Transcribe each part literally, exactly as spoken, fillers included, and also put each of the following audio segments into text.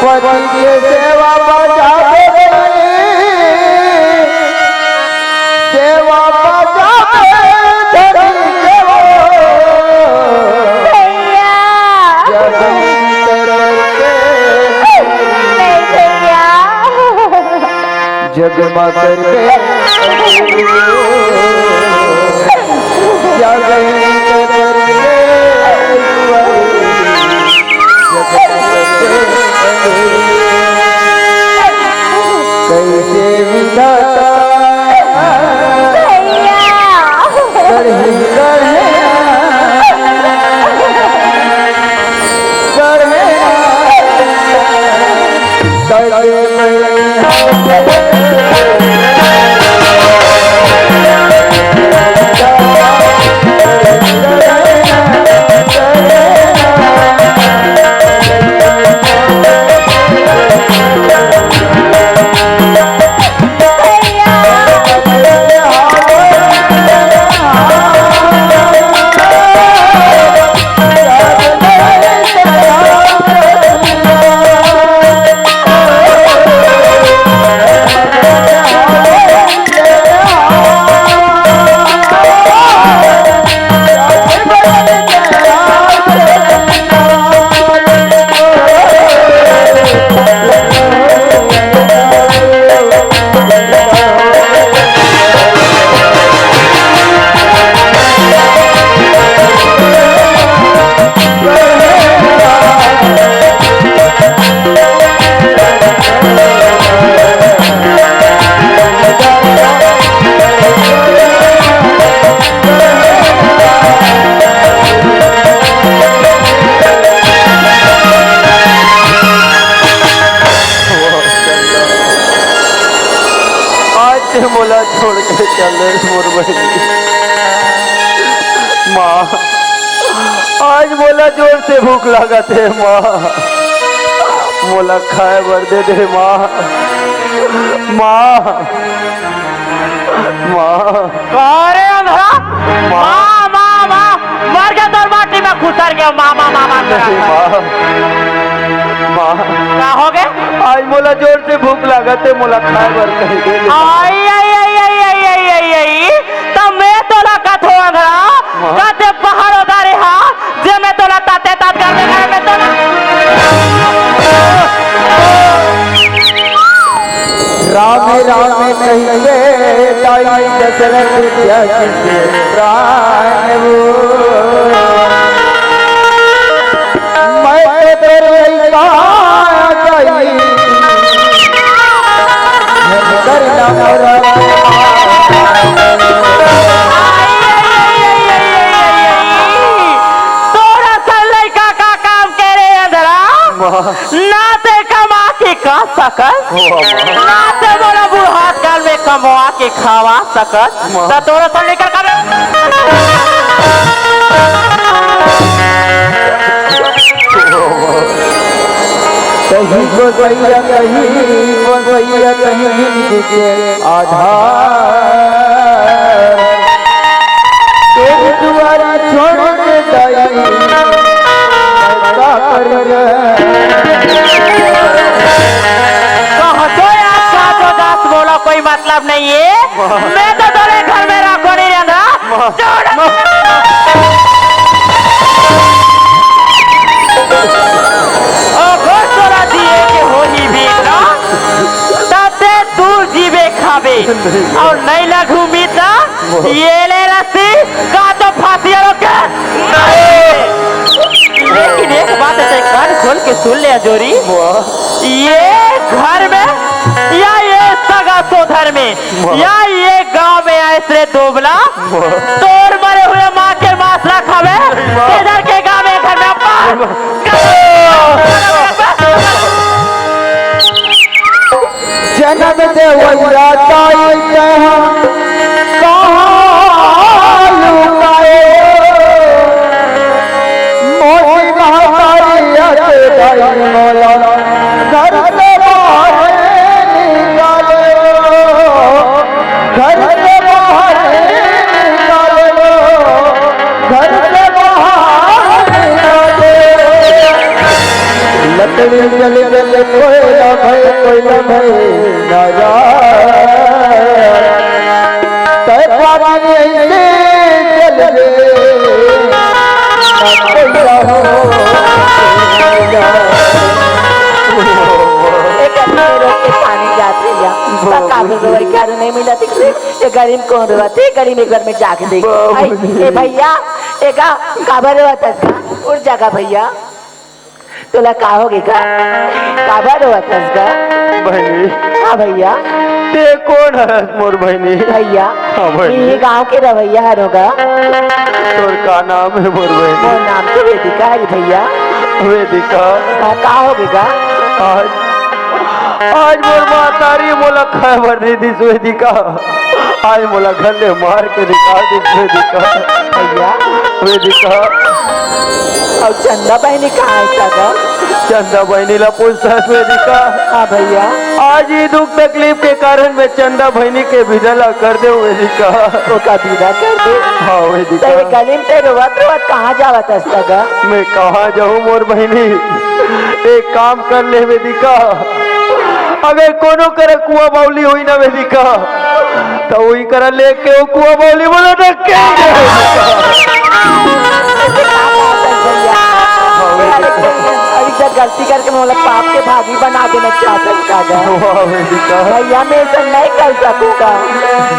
पति के सेवा बजावे, सेवा बजावे धनी के वो। भैया। जगंतर के। नहीं भैया। जगमग करके, जगमग करके, जगमग करके, कैसे विधाता करही, करही, करही। आज ते मोला छोड़ के चल दे मोर बहिनी। माँ, आज मोला जोर से भूख लागत हे माँ, मोला खाए बर दे दे माँ। माँ, माँ। का रे अंधरा? माँ। माँ, माँ, माँ, मर गया तोर माटी में खुसर गया, माँ, माँ, माँ, माँ, नहीं, माँ। माँ। का हो गए? आज मोला जोर से भूख लागत हे, मोला खाए बर कहीं दे दे। आई, आई, आई, त मैं तोला कथो अंधरा, माँ। कते पहाड़ उतारे हा, जे मैं तोला ताते तात कर दे, मैं तोला। राम राम कहिके दाई दशरथ त्यागिस प्राण वो। मैं तो तोर लइका दाई, करना मोरा। तोर असन लइका का काम करे अंधरा? माँ। ना ते कमा के खा सकस, ओ माँ। ना ते मोला बुढ़ात काल में कमवा के खावा सकस। माँ। त तोर असन लइका का कहीं गोसैया, कहीं गोसैया, कहीं के आधार। तेरे दुआरा छोड़ के दाई, मैं का करूँ? कह तो यार, जा तो जा, मोला कोई मतलब नहीं है। मैं तो तोरे घर में रखो नहीं रहना। छोड़। अगर तोरा जिए के होही भी ना, तते तू जीबे खाबे, और नहीं लगहू मीत ना, ये ले रस्सी, का तो फांसी और कर। लेकिन एक बात है, कान खोल के सुन ले, अजोरी। वाह। ये घर में या ये सगा सोधर में वाह। या ये गांव में आए रे दोबला, वाह। तोर मरे हुए माँ के मांस ला खावे, वाह। इधर के गांव में घर में अब्बा। वाह। जन्म देवैया दाई तैं कहाँ लुकाए? मोटी महतारी आके दाई मोला घर से बाहर निकाले, घर से बाहर निकाले। चल चल कोयला भई, कोयला भई नाराज। तै पानी ऐसे चल रे, कोयला हो। एक आदमी रोक के पानी जात भैया, का काबर रोई, घर नहीं मिला दिख रे। ये गरीब कौन रोवत हे? गरीब एक घर में जाके देख। बाबू आई, जी। ए भैया, एका काबर रोवत हस का? उठ जागा भैया। तोला का होगे का? काबर रोवत हस गा? बहिनी। हाँ भैया। ते कोन हरस मोर बहिनी? भैया, हाँ बहिनी। ये गांव के रवैया हरों गा। तोर का नाम हे मोर बहिनी? मोर नाम तो वेदिका हे भैया। वेदिका। हाँ, का होगे गा? आज, आज मोर महतारी मोला खाए बर नइ दिस वेदिका। आज मोला घर ले मार के निकाल दिस वेदिका। भैया। वेदिका। अउ चंदा बहिनी कहाँ हे गा? चंदा बहिनी ला पूछथस वेदिका। हाँ भैया। आज ये दुख तकलीफ के कारण मैं चंदा बहिनी के बिदा ला कर देंव वेदिका। ओका बिदा कर दे? हाँ वेदिका। तैं गली में तैं रोवत रोवत कहाँ जावत हस गा? मैं कहाँ जाहूँ मोर बहिनी? एक काम कर ले वेदिका, अगर कोनो करा कुआं बावली होही ना वेदिका, त उही करा लेके ओ कुआं बावली मोला ढकेल दे। अभी जब गलती करके मोला पाप के भागी बना देना चाहत हस का गा? वाह वेदिका। भैया, मैं ऐसा नहीं कर सकूंगा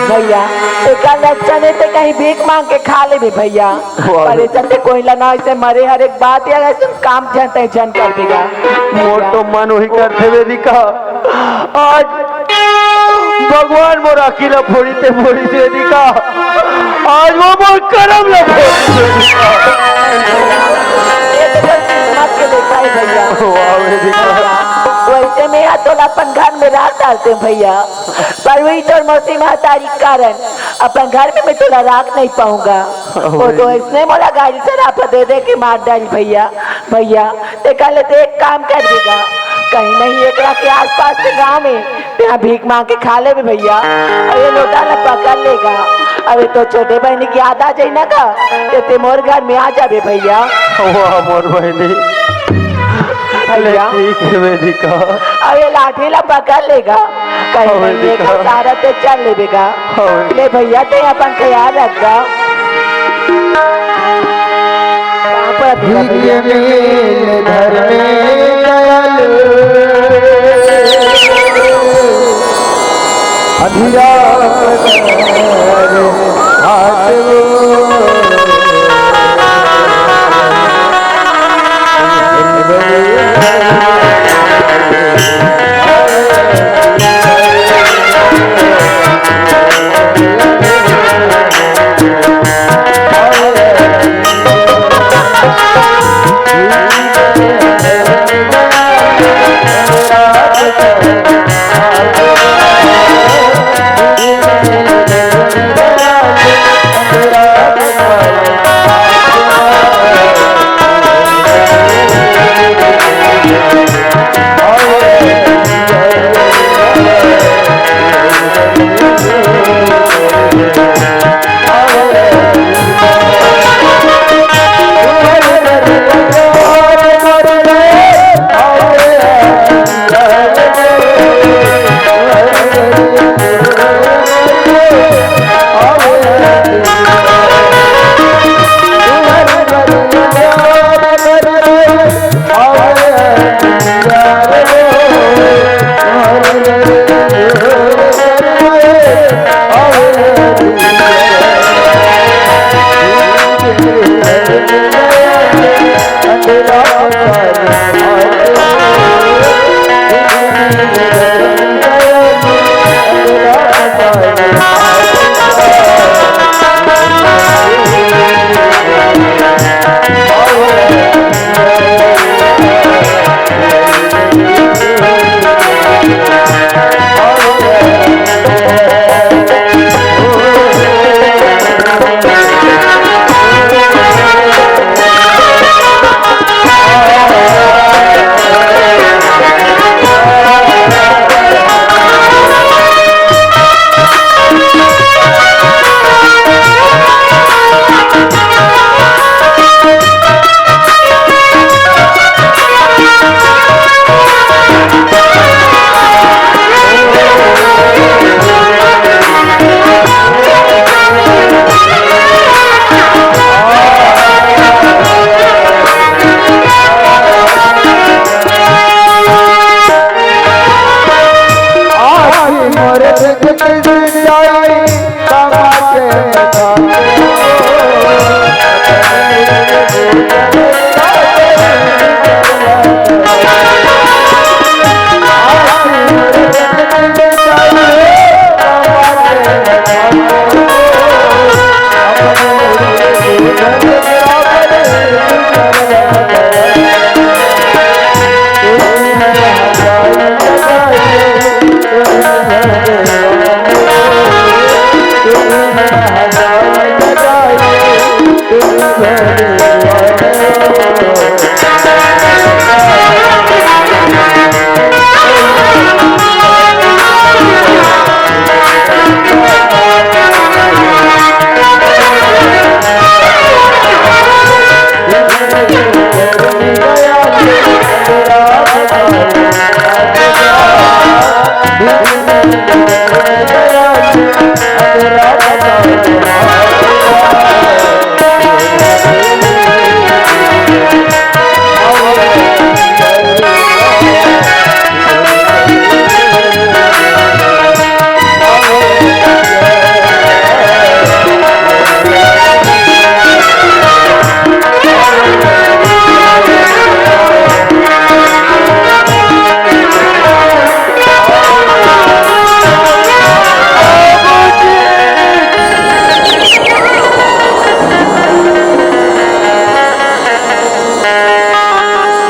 भैया। एकर अच्छा नहीं तो कहीं भीख मांग के खा लेबे भैया। वाह। पर ऐसा ते कोई ला ना ऐसे मरे हर एक बात या ऐसे काम झन तै झन कर देगा। मोर तो मन वही करथे वेदिका, आज भगवान मोर आँखी ला फोड़ी ते फोड़ी वेदिका, आज वो मोर करम ला फोड़ी वेदिका। ये तो बस किस्मत के लेखा हे भैया। वाह वेदिका। वैसे मैं या तोला अपन घर में राख डालते हूँ भैया, पर वही तोर मौसी महतारी के कारण अपन घर में मैं तोला राख नहीं पाऊंगा। वो तो इसने मोला गाड़ी सरापा दे दे के मार डारी भैया। भैया, तेकर ले ते एक काम कर देगा, कहीं नहीं एकरा के आसपास के गांव में तेहा भीख मांग के खा लेबे भैया। अउ ये लोटा ला पकड़ लेगा, अउ ये तो छोटे बहिनी के याद आ जाई ना गा, ते, ते मोर घर में आ जाबे भैया। वाह मोर बहिनी। भैया। ठीक हे वेदिका। अउ ये लाठी ला पकड़ लेगा, कहीं हाँ, नहीं वेदिका। एकर सहारा ते चल लेबे गा। हाँ। ले भैया, ते अपन ख्याल रख गा। पाँव पड़त हे भैया। भीख मिल धर्मे दयालु, अभिराम कर हाथ वो।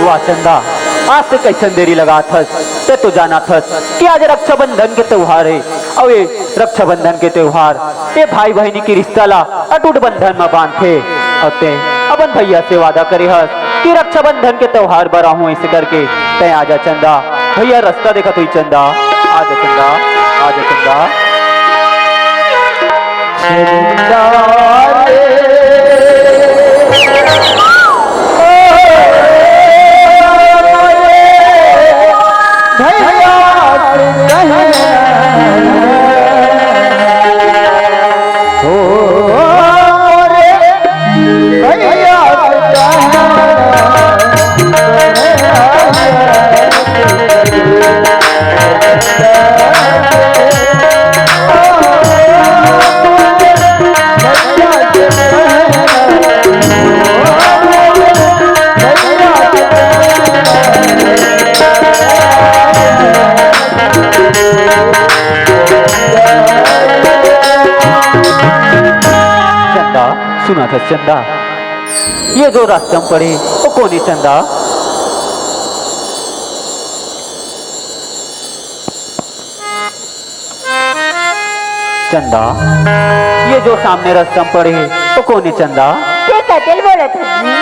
वाह चंदा, आज ते कइसन देरी लगात हस? ते तो जानत हस कि आज रक्षाबंधन के त्योहार हे, अउ ये रक्षाबंधन के त्योहार ये भाई बहिनी के रिश्ता ला अटूट बंधन म बांधथे। अउ ते अपन भैया से वादा करे हस कि रक्षाबंधन के त्योहार बर आहूं, अइसे करके ते आजा चंदा। भैया रस्ता देखत होही चंदा, आजा चंदा, आजा चंदा। चंदा रे, ओ रे, भैया से कहना, ओ रे, भैया से कहना। चंदा, सुनत हस चंदा, ये जो रस्ता म पड़े, वो कोन ए चंदा? चंदा, ये जो सामने रस्ता म पड़े हे, वो कोन ए चंदा? ये कतेल बोलत हस जी?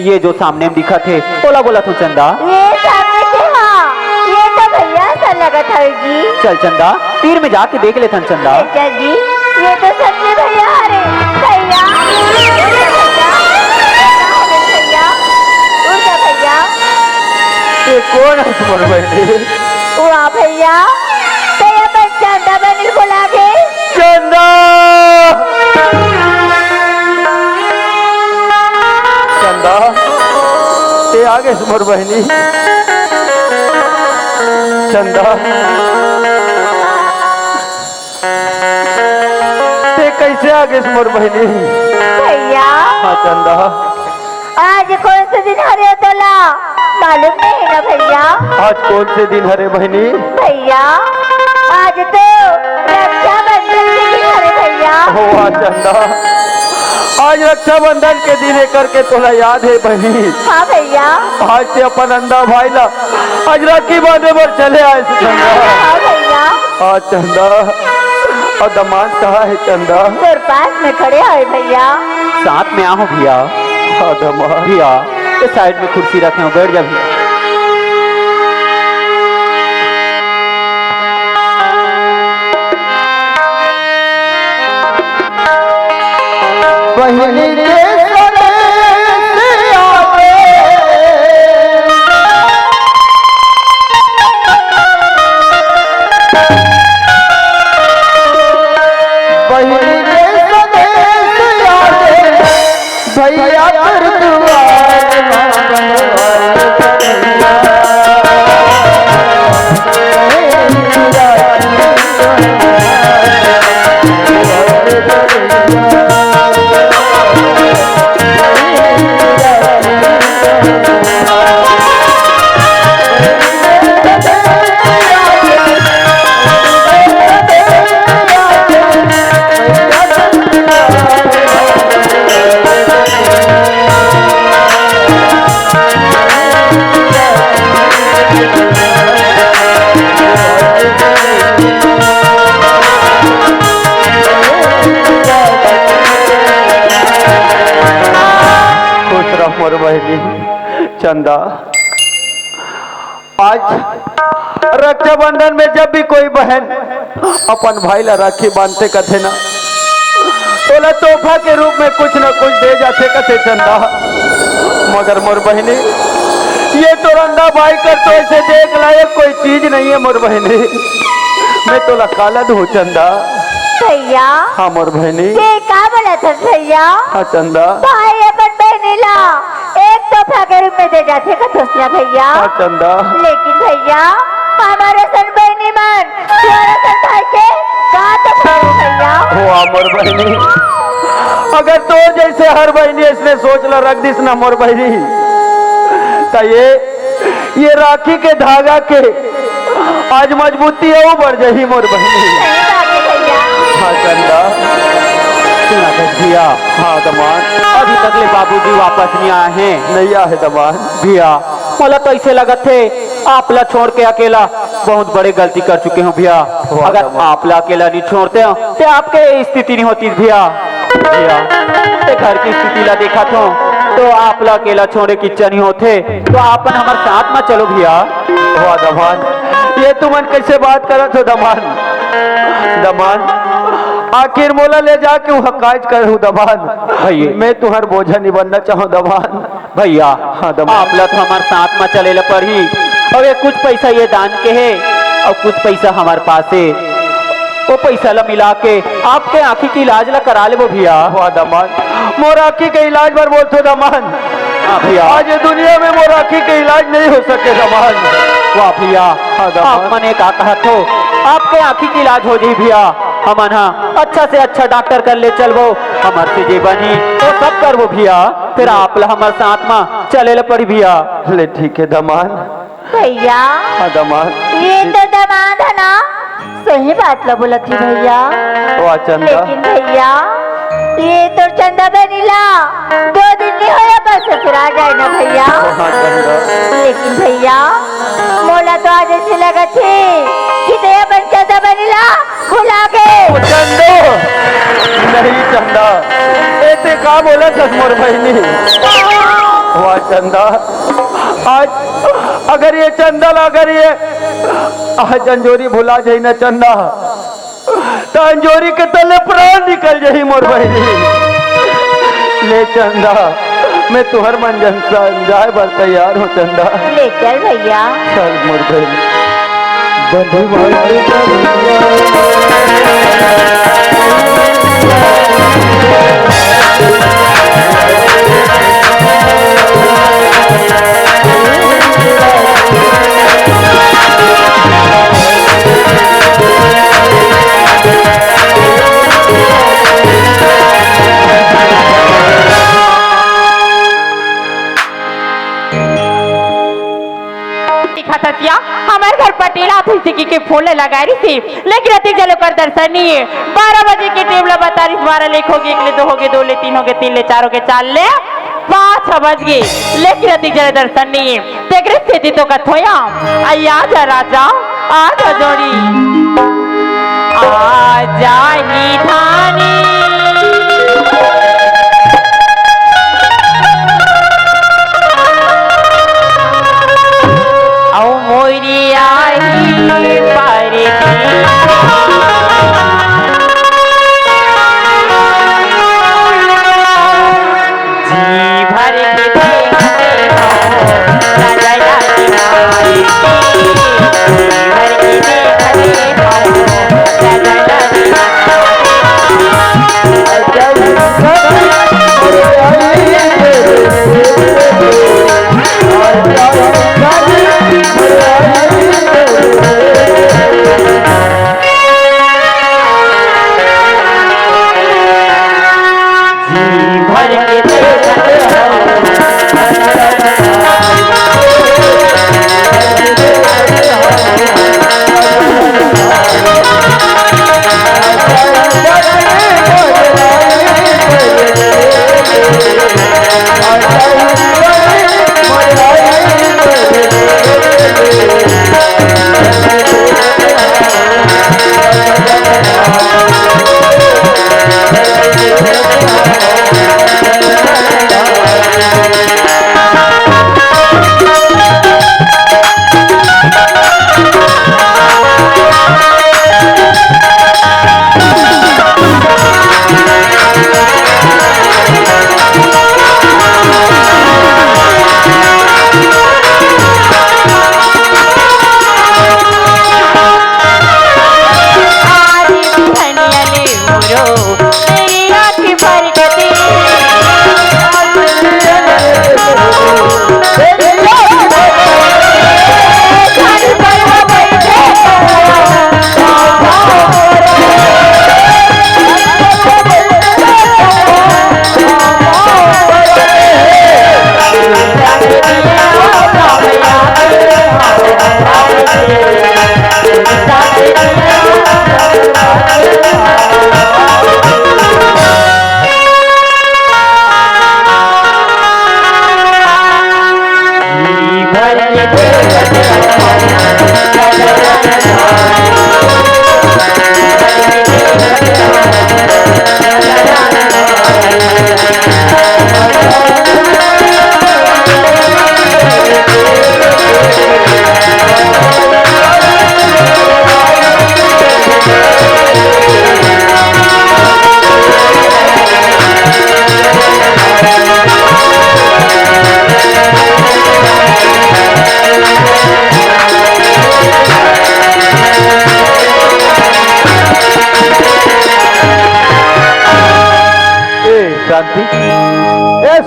ये जो सामने म दिखत हे, ओला बोलत हों चंदा। ये सामने के हाँ, ये तो भैया सन लगत हवे जी। चल चंदा, तीर में जाके देख लेथन चंदा। भैया जी, ये तो सच में भैया हरे। भैया, भैया, भैया, उड़ जा भैया। ये कोन हे तुम्हारे बहनी? वाह भैया, ते अपन चंदा बहिनी ला बोला के। चंदा! चंदा, ते आगे मोर बहनी। चंदा, ते कइसे आगे मोर बहनी? भैया। हाँ चंदा। आज कोन से दिन हरे तोला मालूम नहीं ना भैया? आज कोन से दिन हरे बहनी? भैया, आज तो रक्षाबंधन के दिन हरे भैया। हो वाह चंदा, आज रक्षाबंधन के दिन हे करके तोला याद हे बहनी? हाँ भैया। आज ते अपन अंधा भाई ला आज राखी बांधे बर चले आए हस चंदा। हाँ भैया। हाँ चंदा, अउ दमांद कहाँ हे चंदा? तोर पास में खड़े हवे भैया। साथ में आहूं भैया। हाँ दमांद। भैया, ये side में कुर्सी रखे हों, बैठ जा भैया। बहिनी के संदेश आवे। बहिनी के संदेश आवे। भैया तोर दुआर म बनवारी। मोर बहिनी चंदा, आज रक्षाबंधन में जब भी कोई बहन अपन भाई ला राखी बांधथे कथे ना, तोला तोहफा के रूप में कुछ न कुछ दे जाथे कथे चंदा। मगर मोर बहिनी, ये तोर अंधा भाई कर तो ऐसे देख लायक कोई चीज नहीं है मोर बहिनी। मैं तोला काला दूं चंदा? भैया। हाँ मोर बहिनी। ये का बोलत हस भैया? हाँ चंदा। भाई अपन बहिनी ला एक तोहफा के रूप में दे जाथे कथस ना भैया। हाँ चंदा। लेकिन भैया, हमर असन बहिनी मन तोर असन भाई के का तोहफा दे भैया? हो मोर बहिनी, अगर तोर जैसे हर बहिनी ऐसने सोच ला रख दिस ना मोर बहिनी, त ये ये राखी के धागा के आज मजबूती अउ बढ़ जाही मोर बहिनी। सही बात है भैया। हाँ चंदा। सुना था भैया। हाँ दमांद। अभी तक ले बाबूजी वापस नहीं आए हैं। नहीं आए दमांद। भैया, मोला तो ऐसे लगत थे आप ला छोड़ के अकेला बहुत बड़े गलती कर चुके हूँ भैया। वाह अगर दमांद। आप ला अकेला नहीं छोड़ते हो तो आपके स्थिति नहीं होती भैया। भैया, ते घर की स्थिति ला देखत हो तो आप ला अकेला छोड़े के इच्छा नहीं होथे, तो आप मन हमर साथ मा चलो भैया। वाह दमांद, ये तुमन कैसे बात करत हो दमांद? दमांद, आखिर मोला ले जाके वहाँ काज करहूँ दमांद। भैया। मैं तुहर बोझा नहीं बनना चाहूँ दमांद। भैया, हाँ, दमांद। आप ला तो हमर साथ मा चले ला पड़ही। अउ ये कुछ पैसा ये दान के हे, अउ कुछ पैसा हमर पास हे। वो पैसा ला मिला के आपके आँखी के इलाज ला करा लेबो भैया। वाह दमांद, मोर आँखी के इलाज बर बोलथो दमांद। हाँ भैया। आज ये दुनिया में मोर आँखी के इलाज नहीं हो सके दमांद। वाह भैया, हाँ दमांद। आप मने का कहत हो, आपके आँखी के इलाज हो जाही भैया। हमन हा अच्छा से अच्छा डॉक्टर कर ले चलबो, हमर से जे बनही वो सब करबो भैया। फिर आप ला हमर साथ मा चले ला पड़ी भैया। ले ठीक है दमांद। भैया, हाँ, दमांद। ये तो दमांद है ना, सही बात ला बोलत ही भैया। वाह, चंदा। लेकिन भैया, ये तो चंदा बहिनी ला दो दिन नहीं होया, बस ससुरा जाए ना भैया। वाह, चंदा। लेकिन भैया, मोला तो आज ऐसे लगत हे कि ते अपन चंदा बहिनी ला भुला गे। ओ चंदो, नहीं चंदा, ऐसे का बोलत हस मोर बहिनी? वाह चंदा, आज अगर ये चंदा ला, अगर ये आज अंजोरी भुला जाई ना चंदा, त अंजोरी के तले प्राण निकल जाही मोर बहिनी। ले चंदा, मैं तुहर मन जन समझाए बर तैयार हूँ चंदा। ले चल भैया। चल मोर बहिनी। बंधु भाई के बंधु। दिखत हसिया, हमर घर पटेल आथे सिकी के फोन ले लगाए रिहिसे, लेकिन अतिक जलो कर दर्शन नहीं है। बारह बजे के टेम ला बता रिहिस, बारह ले एक होगे, एक ले दो होगे, दो ले तीन होगे, तीन ले चार होगे, चार ले पाँच ह बज गे, लेकिन अतिक जलो दर्शन नहीं है। तेकरे सेती तो कथों या, अई आजा राजा, आजा जोड़ी, आजा ही धानी। अउ मोरी आही परदेस। जी भर के देखत हौं, सजला निहारे के। जी भर के देखत हौं, सजला निहारे के।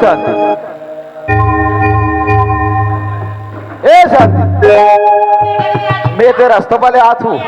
शांति। ए शांति, मैं तेरे रास्ता वाले हाथ हूँ।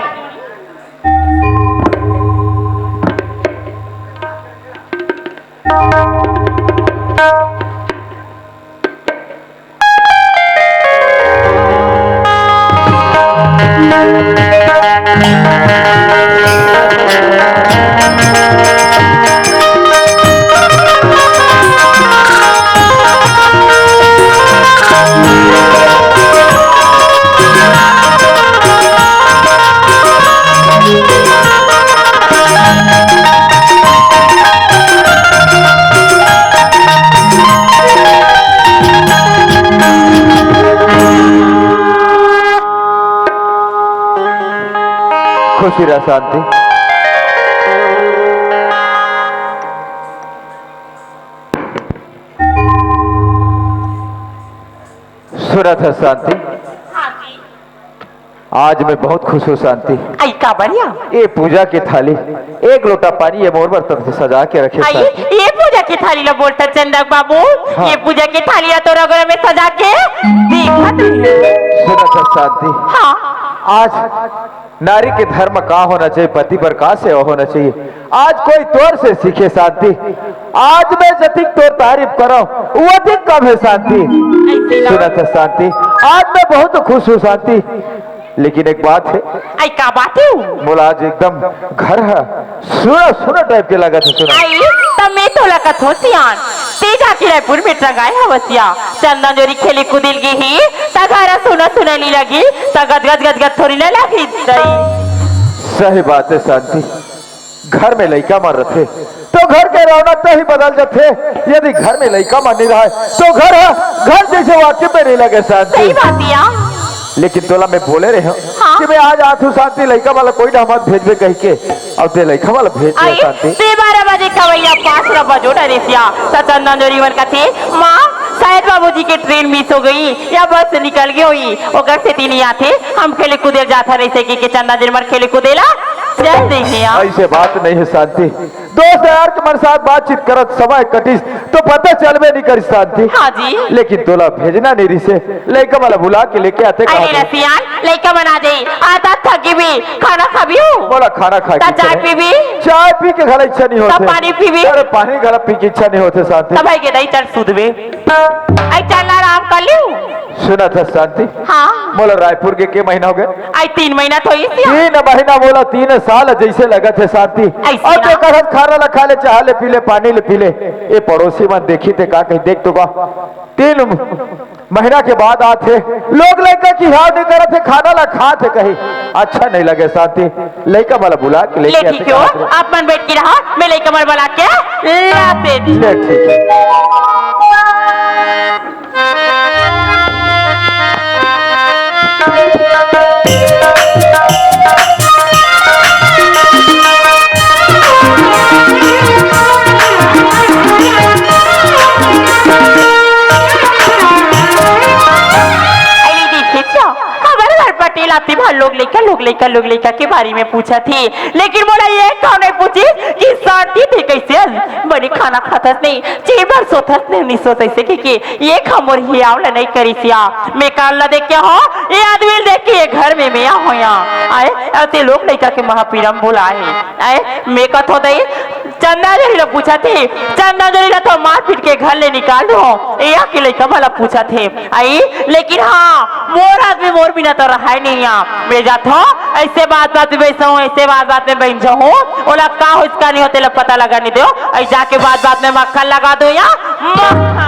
खुशी रह शांति। सुनत हस शांति, हाँ जी। आज मैं बहुत खुश हूँ शांति। आई का बढ़िया। ये पूजा के थाली, एक लोटा पानी ये मोर बर तरफ से सजा के रखे आई, शांति। ये पूजा के थाली ला बोलता चंदक बाबू, हाँ। ये पूजा के थाली ला तोर अगोरा में सजा के देखत रहे। सुनत हस शांति। हाँ। आज नारी के धर्म का होना चाहिए, पति पर का सेवा होना चाहिए, आज कोई तोर से सीखे शांति। आज मैं जतिक तोर तारीफ करव, वो अधिक कम है शांति। ऐसे ना। सुनत हस शांति, आज मैं बहुत खुश हूँ शांति, लेकिन एक बात है। आई का बात है? मोला आज एकदम घर है, सुना सुना टाइप के लागत है, सुना। आई, त मैं तो लगत हो सियान। ते जाके रायपुर में टंगाए हवसिया। चंदन जोरी खेले कुदिल गे ही, त घर सुना सुना नी लगी, त गदगद गदगद थोड़ी ना लगी दई। सही बात है शांति, घर में लइका मन रथे, तो घर के रौनक तो ही बदल जथे। यदि घर में लइका मन नहीं रहे, तो घर ह, घर जैसे वाकई में नहीं लगे शांति। सही बात या। लेकिन तोला मैं बोले रहे हूँ हाँ। कि मैं आज आत हूँ शांति, लइका वाला कोई ना मत भेजबे कह के। अब ते लइका वाला भेज दे आई, शांति। ते बारह बजे कवैया पाँच र बजो डरेसिया। त चंदन जोरी मन कथे, माँ, शायद बाबूजी के ट्रेन मिस हो गई या बस निकल गई होई, ओकर सेती नहीं आथे। हम खेले कूदे जात हन, ऐसे के, के चंदन जोरी मन खेले कूदे ला चल दे हे या। ऐसे बात नहीं है शांति, दोस्त यार के मन साथ बातचीत करत समय कटिस तो पता चलबे नहीं करिस शांति। हाँ जी। लेकिन तोला भेजना नहीं रिसे, लइका वाला बुला के लेके आते अरे कहा थे। रसियान, लइका मन आ जाई, आता थकी भी, खाना खाबी हो? बोला खाना खा त के चाय चले। पीबी? चाय पी के घला इच्छा नहीं तब होते। पानी पीबी? अरे पानी घला पी के इच्छा नहीं होते शांति। तब आई के दई चल सुधबे। आई चल आराम कर लियो। सुनत हस शांति। हाँ। मोला रायपुर के के महीना हो गए? आई तीन महीना तो इसी। तीन महीना बोला, तीन साल जैसे लगत है शांति। ऐसी अब ना। देखत हस खाना ला खा ले, चाह ले पी ले, पानी ले पी ले। ये पड़ोसी मन देखी ते का कही, देख तो बा। तीन महीना के बाद आत हे, लोग लइका के हियाव नहीं करत हे, खाना ला खात हे कही। अच्छा नहीं लगे शांति, लइका वाला बुला के ले लेके ठीक आते हो, कहा। आप मन बैठ के रहा, मैं लइका मन बुला के लाते। ले ठीक है। अरे देखिस, हमर घर पटेल आते भर लोग लइका, लोग लइका, लोग लइका के बारे में पूछत हे, लेकिन मोला ये कौन नहीं पूछिस कि शांति ते कैसे बने खाना खाथस नहीं, चेबर सोथस नहीं, नहीं सोथस ऐसे के, के ये खा मोर हियाव ला नहीं करिस या। मैं काल ला देख के हो, ये आदमी ला देख के ये घर में मैं आ होया। आए, अते लोग लइका के महापीरम बोला है। आए, मैं कथो दई, चंदा जोरी ला पूछा थे, चंदा जोरी ला तो मार पीट के घर ले निकाल दो। ये आके लइका वाला पूछा थे। आई, लेकिन हाँ, मोर आदमी मोर बिना तो रहाय नहीं आ। मैं जात हो, ऐसे बात बात में बैसा हूँ, ऐसे बात बात में बन जाऊँ। ओला का हो, इसका नहीं होते ला पता लगा नहीं दो। ऐ जाके बात बात में मक्खन लगा दो या मक्खन।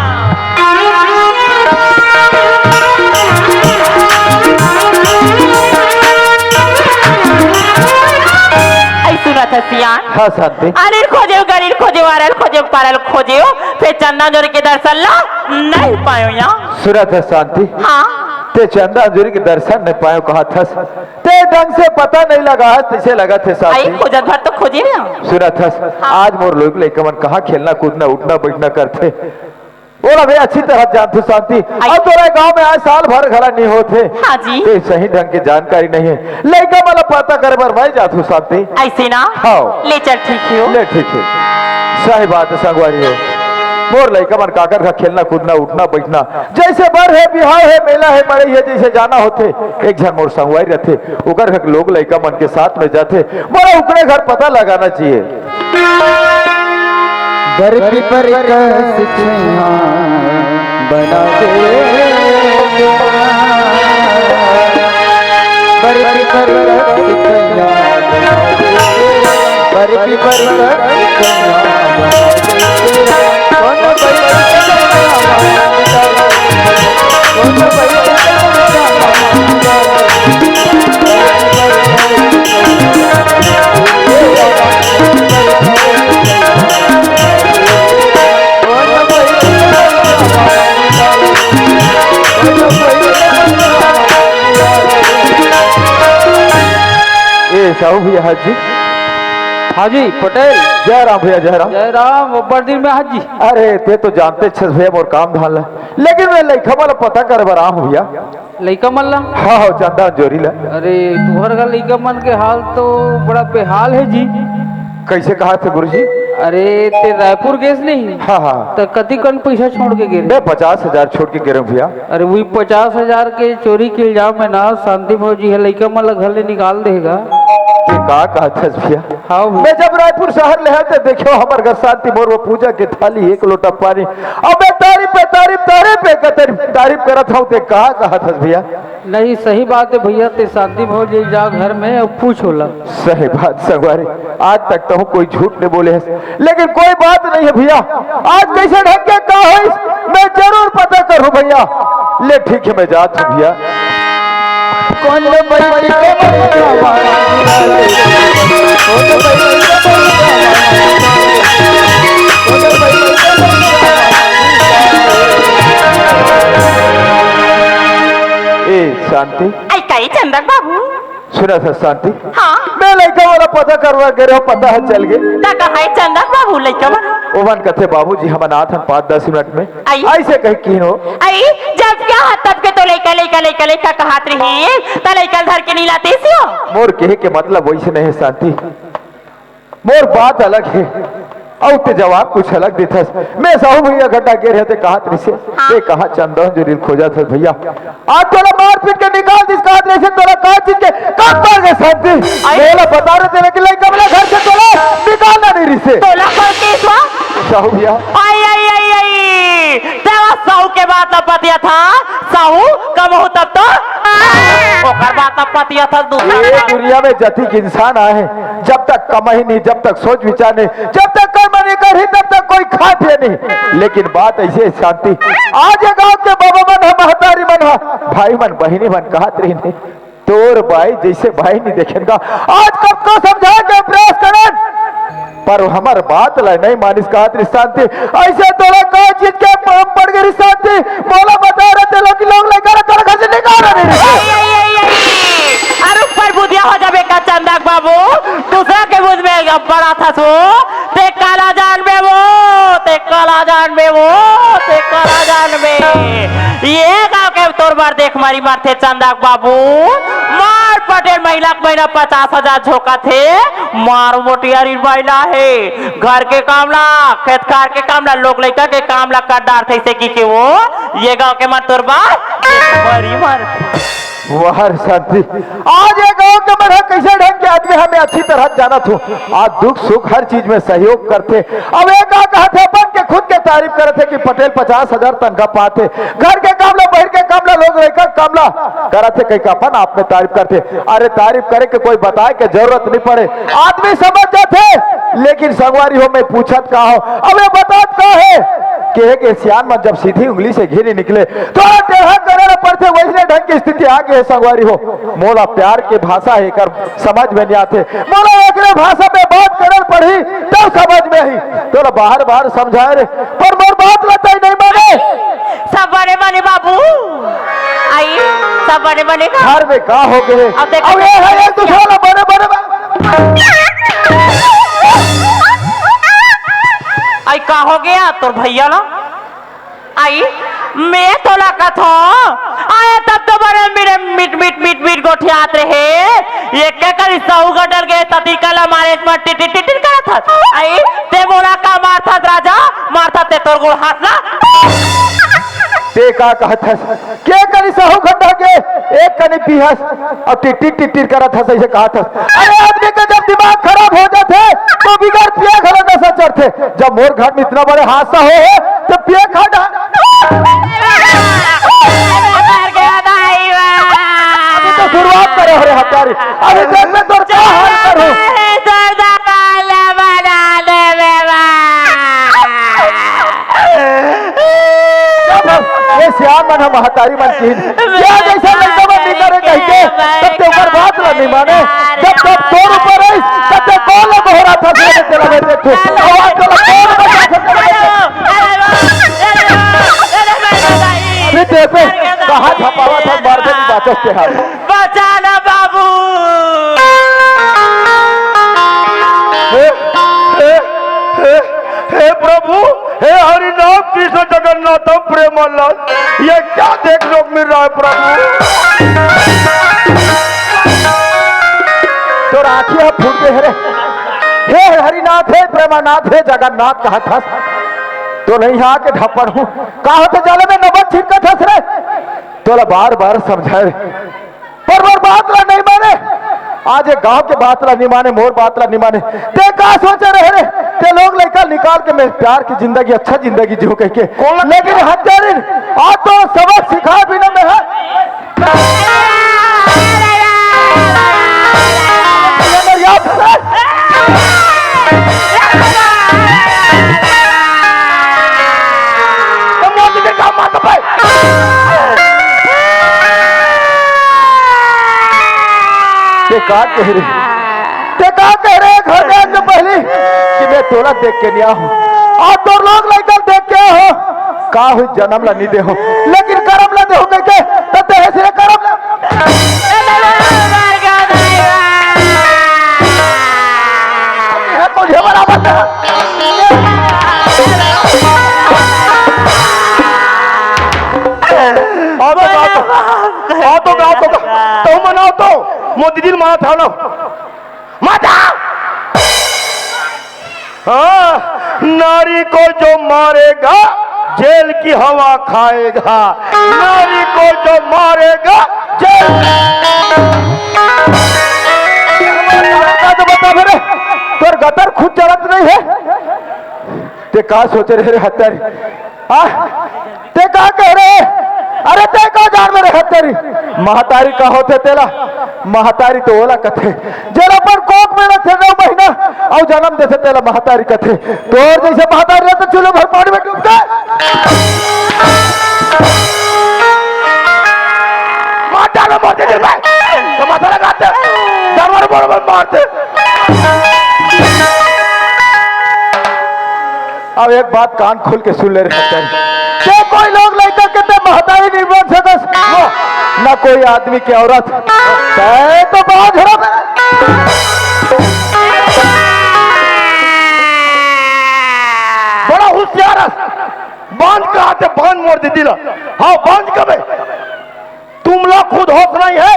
ऐ सुनत हस सियान। हाँ, शांति। अनिल खोजेव, गलिल खोजेव, अरल खोजेव, परल खोजेव, फेर चंदन जोरी के दर्शन ला नहीं पायो या। सुनत हस शांति। हाँ। ते चंदन जोरी के दर्शन नहीं पायो कहत हस। ते ढंग से पता नहीं लगा हस, तैसे लगत हे शांति। आई खोजत भर तो खोजे ना। सुनत हस, हाँ। आज मोर लोग लइका मन कहाँ खेलना, कूदना, उठना, बैठना करथे। बोला भई, अच्छी तरह जानथो शांति। आई। अब तोरा गांव में आज साल भर घला नहीं होथे। हाँ जी। ते सही ढंग के जानकारी नहीं है। लइका मन ला पता करे बर मैं जाथो शांति। ऐसे ना? हाँ। ले चल, ठीक है हो। ले ठीक है। सही बात है संगवारी हो। मोर लइका मन काकर घर खेलना, कूदना, उठना, बैठना, जइसे बर हे, बिहाव हे, मेला हे, मड़ई हे, जइसे जाना होथे, एक झन मोर संगवारी रथे, ओकर घर लोग लइका मन के साथ में जाथे, मोला ओकरे घर पता लगाना चाहिए। बर पीपर कस छइहां बना दे, बर पीपर कस छइहां बना दे, बर पीपर कस छइहां बना दे। कौन बैठे कौन बैठे ए, साहू भैया, हाथ जी। हाँ जी, पटेल। जय राम भैया, जय राम। जय राम, अब्बड़ दिन में हाथ जी। अरे, ते तो जानते छस भैया मोर काम धान ला, लेकिन मैं लइका मन ला पता करे बर आए हंव भैया। लइका मन ला? हाँ, हाँ, चंदा अंजोरी ला। अरे, तुहर घर लइका मन के हाल तो बड़ा बेहाल हे जी। कइसे कहत हे गुरुजी? अरे, ते रायपुर गेस नहीं? हाँ, हाँ। त कतिकन पइसा छोड़ के गे रहे? मैं पचास हजार छोड़ के गे रहेंव भैया। अरे, वही पचास हजार के चोरी के इल्जाम में ना शांति भौजी ह लइका मन ला घर ले निकाल दे हे गा। ते का कहत हस भैया? हाँ भैया। मैं जब रायपुर शहर ले आए त देखेंव हमर घर शांति मोर वो पूजा के थाली, एक लोटा पानी। अब मैं तारीफ पे तारीफ, तारीफ पे तारीफ, तारीफ करत हंव, ते का कहत हस भैया? नहीं, सही बात हे भैया, ते शांति भौजी जा घर में अउ पूछ ओला। सही बात संगवारी, आज तक तो कोई झूठ नहीं बोले हस, लेकिन कोई बात नहीं हे भैया। आज कइसे ढंग के का होइस, मैं जरूर पता करहूं भैया। ले ठीक हे, मैं जात हंव भैया। कौन बैठ के कौन बैठ के ए शांति। आई काई चंदक बाबू? सुनत हस शांति? हाँ। मैं लइका वाला पता करवा गे रहेंव, पता हे चल गे। त कहाँ हे चंदक बाबू लइका मन? ओमन कथे बाबूजी हमन आथन पाँच दस मिनट में। आई। अइसे कहिके किहिन हो। आई, जब क्या हे तब के तो लइका, लइका, लइका, लइका कहत रहिस, त लइका ल धर के नइ लातेस हो। मोर कहे के मतलब वइसे नहीं हे शांति। मोर बात अलग हे, अउ ते जवाब कुछ अलग देथस। मैं साहू भैया घर गे रहेंव ते कहत रहिसे, हाँ। ते कहाँ चंदा अंजोरी ल खोजत हस भैया? आज तोला मारपीट के निकाल दिस कहत रहिसे, तोला का चीज के कब पड़ गे शांति? आई। मोला बता रहे तेला कि लइका वाला घर से तोला निकालना नहीं रहिसे। तोला कौन चीज हुआ? साहू भैया। आई, आई, आई, आई। तेला साहू के बात ला बतियाथस, साहू कमहूं तब तो ओकर बात ला बतियाथस दूसरा ए बात। दुनिया में जतिक इंसान आहे, जब तक कमाही नहीं, जब तक सोच विचार नहीं, जब तक कर्म नहीं करही, तब तक कोई खाय पिए नहीं। लेकिन बात अइसे हे शांति, आज ये गांव के बाबा मन ह, महतारी मन ह, भाई मन, बहिनी मन कहत रहिन हे, तोर बाई जइसे बाई नहीं देखेन गा। आज कतको समझाय के प्रयास करेन, पर हमर बात ला नहीं मानिस कहत रहिस शांति। अइसे तोला का चीज के प-, पड़ गे रहिस शांति? मोला बता रहे ते लोग, लोग लइका ला तोला घर से निकाल रहे रहिस। आई, आई, आई, आई। अरे ऊपर बुधिया हो जाबे का चंदक बाबू, दूसरा के मुंह में बड़ा था सो, ते काला जानबे वो, ते काला जानबे वो, ते काला जानबे। ये गांव के तोर बर देख मारी मारथे चंदक बाबू, मार पटेल महिला के महीना पचास हजार झोंकत हे, मार मोटियारी महिला हे, घर के काम ला, खेत खार के काम ला, लोग लइका के काम ला कर डारथे, अइसे कहिके वो ये गांव के मन तोर बर बरी मार। वाह रे शांति, आज ये गांव के मन ह कइसे ढंग के आदमी हे मैं अच्छी तरह जानत हंव। आज दुख सुख हर चीज में सहयोग करथे। अब ये का कहत हे, अपन के खुद के तारीफ करत हे कि पटेल पचास हजार तनखा पाथे, घर के काम ला, बहिर के काम ला, लोग लइका के काम ला करत हे, कहिके अपन आप में तारीफ करथे। अरे तारीफ करे के कोई बताय के जरूरत नहीं पड़े, आदमी समझ जाथे। लेकिन संगवारी हो, मैं पूछत का हंव, अब ये बतात का हे, कहे के सियान मन जब सीधी उंगली से घी नहीं निकले, थोड़ा टेढ़ा करे ला पड़थे, वइसने ढंग के स्थिति आ गे हे संगवारी हो। मोला प्यार के भाषा हे, एकर समझ में नहीं आथे, मोला एकरे भाषा में बात करे ला पड़ही, तब समझ में आही। तोला बार बार समझाय रहेंव, पर मोर बात ला तैं नहीं माने। सब बने बने बाबू। आई, सब बने बने का? घर में का हो गे हे? अब देख, अब ये हे, एक दूसरा ला बने बने बा-, आई, का हो गे तोर भैया ला? आई, मैं तोला कथंव, आय तब तो बने मेरे मिट, मिट, मिट, मिट गोठियात रहे। ये का करी, सहू गटर के तती कला मारे, इसमें टिट, टिट, टिट, टिट करत आई, ते मोला का मारथस राजा? मारथस ते तोर गोड़ हाथ ला। ते का कहत हस? के कनी सहू खड्डा के एक कनी पीहस, अउ टिटिर टिटिर करत हस, अइसे कहत हस। अरे, आदमी के जब दिमाग खराब हो जाथे, तो बिगर पिए घलो नशा चढ़थे। जब मोर घर में इतना बड़े हादसा होहे, तो पिए खा डा-, अभी तो शुरुआत करे हो रे हत्यारी, अभी देख मैं तोर का हाल करूं। जब ये सियान मन ह महतारी मन किहिन, या जइसन लइका मन नइ करे कहिके, तब ते ओकर बात ला नइ माने। जब तब तोर ऊपर रहिस, तब ते कोन ला गोहराथस, तेला मैं देखथों। अउ आज तेला कोन बचाथे, तेला मैं देखथों। अभी देखबे, कहाँ झपावत हस, मारबे कि बाचस तेहा। बचा ना बाबू। हे, हे, हे, हे प्रभु, हे हरि नाम कृष्ण जगन्नाथ प्रेमानंद, ये क्या देखने को मिल रहा है प्रभु? तोर आँखी ह फूट गे हे रे। हे हरिनाथ, हे प्रेमानाथ, हे जगन्नाथ कहत हस। तो नहीं हा के ढप्पन हूँ। का होथे जल में नमक छिड़कत हस रे? तोला बार बार समझाए रे। पर मोर बात ला नइ माने। आज ये गांव के बात ला नइ माने, मोर बात ला नइ माने। ते का सोचे रहे रे? ते लोग लइका निकाल के मैं प्यार की जिंदगी, अच्छा जिंदगी जीहूं कहिके। लेकिन हत्यारिन, आज तो सबक सिखाए बिना मैं ह। ते का कहे रे? ते का कहे रे? घर में आने से पहली कि मैं तोला देख के नइ आए हूँ, आज तोर लोग लइका देख के आए हूँ। का होइस जनम ला नइ दे हूँ, लेकिन करम ला दे हूँ कहिके, त देहे से करम ला। ये कोई बराबर है? आओ तो, आओ तो, आओ तो, आओ तो, तुम मनाओ तो, मोदी दिल माना था ना। मजा। हाँ, नारी को जो मारेगा, जेल की हवा खाएगा। नारी को जो मारेगा, जेल। का तो बता मेरे, तोर गतर खुद जलत नहीं है। ते का सोचे रहे रे हत्यारी? आ? ते का कहे रे? अरे ते का जान मेरे हत्यारी? महतारी का होथे तेला? महतारी तो ओला कथे, जेला अपन कोख में रखे नौ महीना अउ जनम देथे तेला महतारी कथे। तोर जइसे महतारी रहिथे चूल्हा भर पानी में डूब के। मार डालो, मार दे, भाई। तो माथा लगाते। जानवर बड़ बड़ मारते। अब एक बात कान खोल के सुन ले रे हत्यारी। ते कोई लोग लइका के ते महतारी नइ बन सकस, ना कोई आदमी के औरत। ते तो बांझ रह। बड़ा होशियार हस। बांझ कहाथे, बांझ मोर दीदी ला। हाँ, बांझ कबे। तुमला खुद होश नहीं है,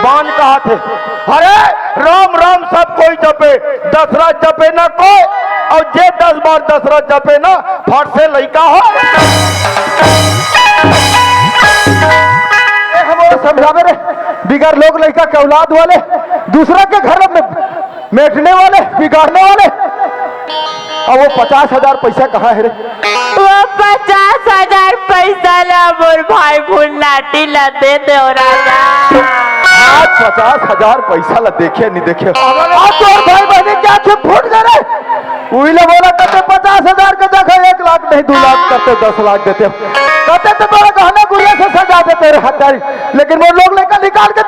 बांझ कहाथे। अरे राम राम सब कोई जपे, दशरथ जपे ना कोई, अउ जे दस बार दशरथ जपे ना, फट से लइका हो। ए, हम वो समझावे रे, बिगर लोग लइका के औलाद वाले, दूसरा के घर में मेटने वाले, बिगाड़ने वाले। अब वो पचास हजार पैसा कहाँ है रे? वो पचास हजार पैसा ला मोर भाई भुन्नाटी ला दे दे ओ राजा। आज पचास हजार पैसा ला देखे नहीं देखे। आज तो भाई बहनी क्या आंखें फूट गए रे। उही ला बोला करते पचास हजार के जगह एक लाख नहीं, दो लाख करते, दस लाख देते। कहते तो तोरा गहना गुड़िया से सजा देते रे हत्यारी। लेकिन वो लोग लइका निकाल के